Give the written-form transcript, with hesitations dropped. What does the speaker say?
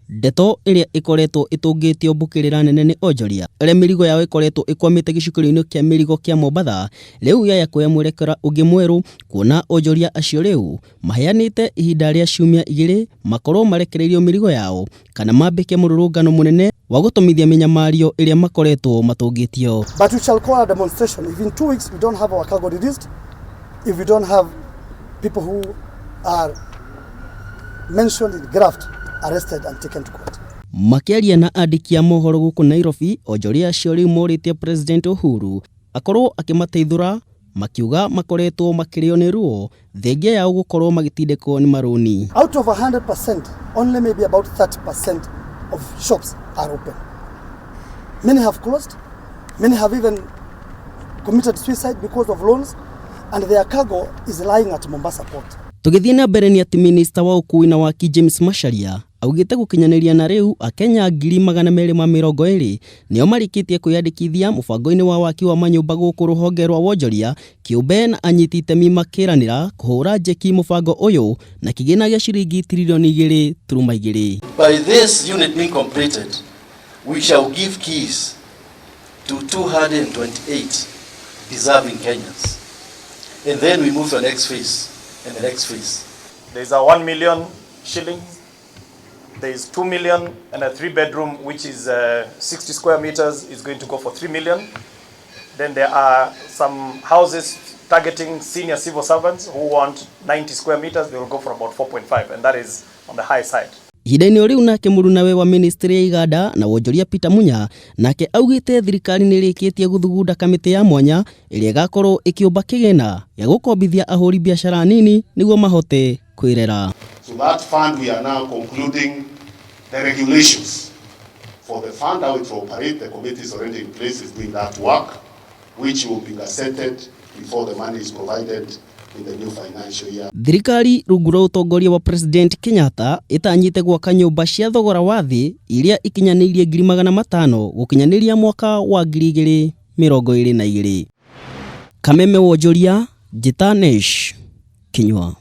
Ndeto ĩrĩa ĩkoretwo ĩtũngĩtio mbũkĩrĩra nene nĩ onjoria arĩa mĩrigo yao ĩkoretwo ĩkwamĩte gĩcukĩro-inĩ kĩa mĩrigo kĩa Mombatha rĩu yaya kuoya mwerekera ũngĩ mwerũ kuona onjoria acio rĩu maheanĩte ihinda rĩa ciumia igĩrĩ makorwo marekereirio mĩrigo yao kana mambĩke mũrũrũngano mũnene wa gũtũmithia mĩnyamario ĩrĩa makoretwo matũngĩtio. But we shall call a demonstration if in 2 weeks we don't have our cargo released, if we don't have people who are mentioned in graft arrested and taken to court. Makĩaria na andĩki a mohoro gũkũ Nairobi, onjoria acio rĩu morĩtie President Uhuru akorwo akĩmateithũra makiuga makoretwo makĩrĩo nĩ ruo thengia yao gũkorwo magĩtindĩkwo nĩ marũni. Out of 100%, only maybe about 30% of shops are open. Many have closed. Many have even committed suicide because of loans, and their cargo is lying at Mombasa port. Tũgĩthiĩ na mbere nĩ atĩ minista wa ũkui na waki James Macharia augĩte gũkinyanĩria na rĩu akenya 220,000 nĩo marĩkĩtie kwĩyandĩkithia mũbango-inĩ wa waki wa manyũmba gũkũ rũhonge rwa wonjoria kĩũmbe na anyiti itemi makĩranĩra kũhũra njeki mũbango ũyũ na kĩgĩna gĩa ciringi tiririoni 2.2. By this unit being completed, we shall give keys to 228 deserving Kenyans. And then we move to the next phase and the next phase. There's a 1 million shillings. There is 2 million and a three bedroom, which is 60 square meters, is going to go for 3 million. Then there are some houses targeting senior civil servants who want 90 square meters. They will go for about 4.5, and that is on the high side. Ihinda-inĩ o rĩu nake mũrunawe wa ministry ya iganda na wonjoria Peter Munya nake augĩte thirikari nĩ ĩrĩkĩtie gũthugunda kamĩtĩ ya mwanya ĩrĩa ĩgakorwo ĩkĩũmba kĩgĩna gĩa gũkombithia ahũri biacara nini nĩguo mahote kwĩrera. So that fund, we are now concluding the regulations for the fund, how it will operate. The committee is already in place, is doing that work, which will be gazetted before the money is provided in the new financial year. Thirikari rungu rwa ũtongoria wa President Kenyatta ĩtanyĩte gwaka nyũmba cia thogora wa thĩ iria ikinyanĩirie 500,000 gũkinyanĩria mwaka wa 2022. Kameme Wonjoria, Njĩta Nesh, Kinyua.